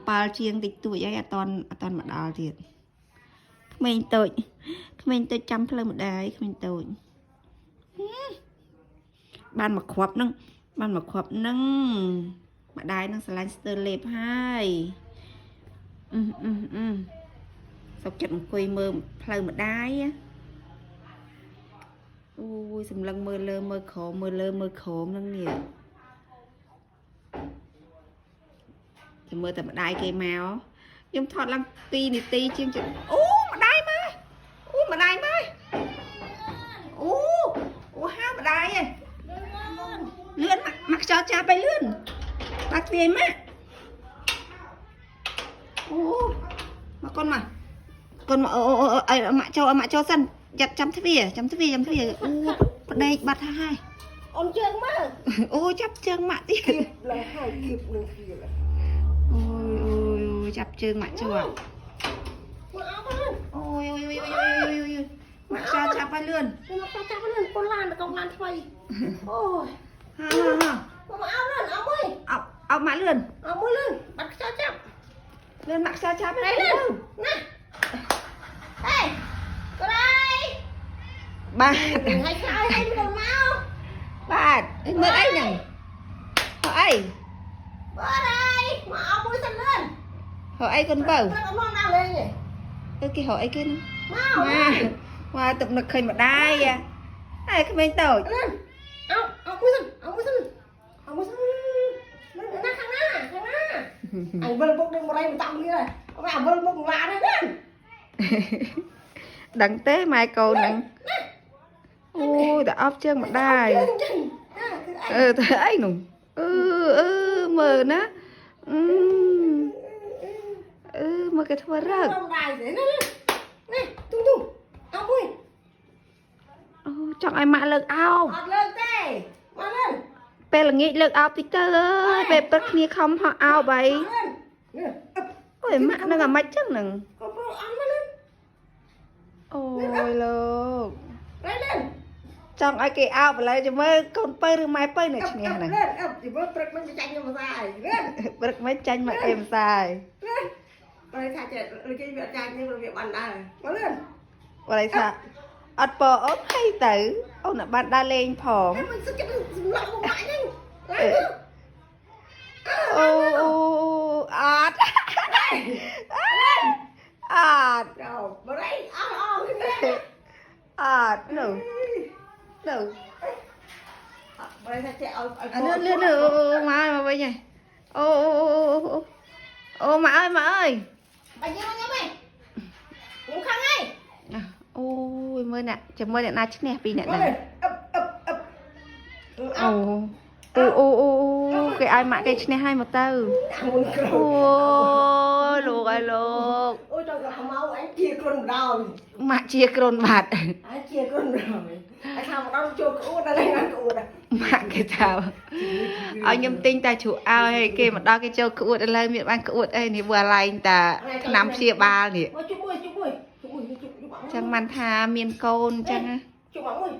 7ជាងតិចតួចអីអត់តន់មកដល់ទៀតក្មេងតូចក្មេងតូចចាំផ្លូវម្ដាយក្មេងតូចហឹមបានមកគ្រាប់ហ្នឹងបានមកគ្រាប់ហ្នឹងម្ដាយនឹងស្រឡាញ់ស្ទើរលេបហើយអឺអឺអឺសុកចិត្តអង្គុយមើលផ្លូវម្ដាយណាអូយសម្លឹងមើលលើមើលក្រោមមើលលើមើលក្រោមហ្នឹងនេះចាំមើលតែម្ដាយគេមកខ្ញុំថតឡើង2នាទីជាងចិត្តអូម្ដាយមកអូម្ដាយមកអូអូហាម្ដាយឯងលឿនមកមកខ្យល់ចាប់ឲ្យលឿនបាត់ទ្វាយមកអូមកកូនមកកូនមកអូអូអូឲ្យម៉ាក់ចូលឲ្យម៉ាក់ចូលសិនយ៉ាត់ចាំទ្វាចាំទ្វាចាំទ្វាអូប្តេកបាត់ហើយ អូនជើងមក អូចាប់ជើងម៉ាក់ទៀត គៀបឡើងហើយគៀបនឹងគៀប អូយអូយអូយចាប់ជើងម៉ាក់ជាប់ មកអោបលឿន អូយអូយអូយអូយអូយអូយម៉ាក់ខ្យល់ចាប់ឲ្យលឿន មកចាប់ចាប់លឿនកូនឡានកងឡានថ្មីអូយ ហាហាហា មកអោបលឿនអោបមួយ អោបអោបម៉ាក់លឿន អោបមួយលឿនបាត់ខ្យល់ចាប់ លឿនម៉ាក់ខ្យល់ចាប់ឲ្យ លឿ លឿ ន ន ណាហេកូនអើយ បាទ ហើយខ្លោយហើយកូនមក បាទមើលអីហ្នឹងហៅអី បើអើយមកអោបមួយសិនលឿន ហៅអីកូនបើ ព្រឹកអត់មកណាលេងទេ អឺគេហៅអីគេហ្នឹង មក ម៉ាម៉ាទឹកនឹកឃើញម្ដាយហ៎ក្មេងតូច លឿនអោបអោបមួយសិនអោបមួយសិនអោបមួយសិនលឿនណាខាងណាខាងណាអញវិលមុខនឹងបរិយមិនតាមគ្នាអត់អាវិលមុខឡានទេណា ដឹងទេម៉ែកូនហ្នឹងអូយតែអបជើងម្ដាយអឺធ្វើអីនោះអឺអឺមើលណាអឺអឺមកគេធ្វើរឹក ម្ដាយទេណានេះទុំទុំអោមួយ អូចង់ឲ្យម៉ាក់លើកអោប អត់លើកទេមកលឿន ពេលល្ងាចលើកអោបតិចទៅអើយពេលព្រឹកគ្នាខំហោះអោបអី លឿននេះ អូយម៉ាក់នឹងអាម៉េចចឹងហ្នឹង កូនប្រុសអន់មកលឿន អូយលោក រៃលឿន ចង់ឲ្យគេអោបឥឡូវចាំមើលកូនពៅឬម៉ែពៅនៅឈ្នះហ្នឹង លឿនអឹបជីវិតព្រឹកមិនចាញ់ខ្ញុំភាសាអីលឿន ព្រឹកមិនចាញ់មកអេមសាយ លឿនបើថាចេះគេវាចាញ់នេះវាបានដែរមកលឿន បើថាអត់ពអូនហីទៅអូនបានដើរលេងផង តែមិនសុខចិត្តសម្លាប់មកម៉ាក់ហ្នឹង អូអូអត់អត់ ចោបរិយអស់អស់គ្នា អត់នោះនោះ បើថាចេះឲ្យ អត់លឿនលឿនអូមកមកវិញហើយអូអូអូអូមកអើយមកអើយ បើយើងខ្ញុំឯងខ្ញុំខឹងឯង អូយមើលអ្នកចាំមើលអ្នកណាឈ្នះពីអ្នក មក ណា អឹបអឹបអឹប អូអូអូអូគេឲ្យម៉ាក់គេឈ្នះឲ្យមកទៅ មុនក្រោ អូលោកអើយលោក អូចង់ក៏មកអញជាក្រុនម្ដង ម៉ាក់ជាក្រូនបាត់ អញជាក្រុនម្ដងអញថាម្ដងចូលក្អួតដល់ហ្នឹងក្អួត ម៉ាក់គេថាឲ្យខ្ញុំទិញតែជ្រក់ឲ្យគេមកដល់គេចូលក្អួតឥឡូវមានបានក្អួតអីនេះបើឡែងតាឆ្នាំព្យាបាលនេះ មកជុំមួយជុំមួយជុំមួយជុំជុំ ចឹងបានថាមានកូនចឹងណា ជុំមួយ